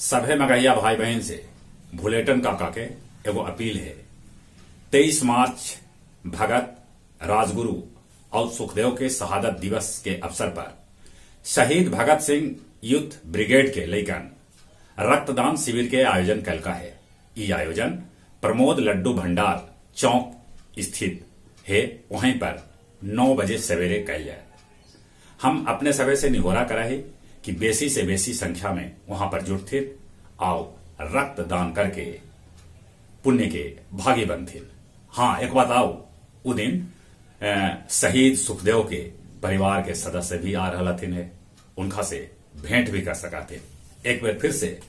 सभे मगहिया भाई बहन से भुलेटन काका के एगो अपील है। 23 मार्च भगत, राजगुरु और सुखदेव के शहादत दिवस के अवसर पर शहीद भगत सिंह यूथ ब्रिगेड के लइकन रक्तदान शिविर के आयोजन कैलका है। ई आयोजन प्रमोद लड्डू भंडार चौक स्थित है, वहीं पर 9 बजे सवेरे कैल जाए। हम अपने सभे से निहोरा कराही कि बेसी से बेसी संख्या में वहां पर जुटथिन आओ रक्तदान करके पुण्य के भागी बनथिन। हाँ, एक बात आओ, उ दिन शहीद सुखदेव के परिवार के सदस्य भी आ रहा हथिन है, उनका से भेंट भी कर सकाथिन। एक बार फिर से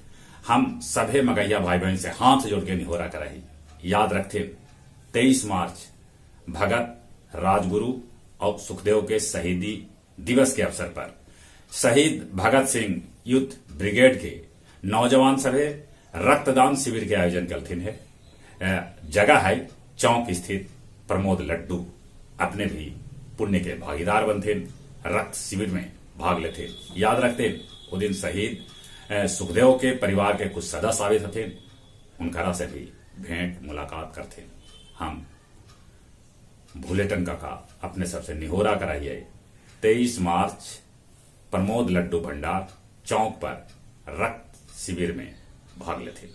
हम सभे मगहिया भाई बहन से हाथ जोड़ के निहोरा कराही, याद रखथिन 23 मार्च भगत, राजगुरु और सुखदेव के शहीदी दिवस के अवसर पर शहीद भगत सिंह यूथ ब्रिगेड के नौजवान सभे रक्तदान शिविर के आयोजन कलथिन है। जगह है चौक स्थित प्रमोद लड्डू। अपने भी पुण्य के भागीदार बनथिन, रक्त शिविर में भाग लेथिन। याद रखते वो दिन शहीद सुखदेव के परिवार के कुछ सदस्य आवित हथिन, उनकरा से भी भेंट मुलाकात करथिन। हम भूलेटन काका अपने सबसे निहोरा कराइए, 23 मार्च प्रमोद लड्डू भंडार चौक पर रक्त शिविर में भाग लेथिन।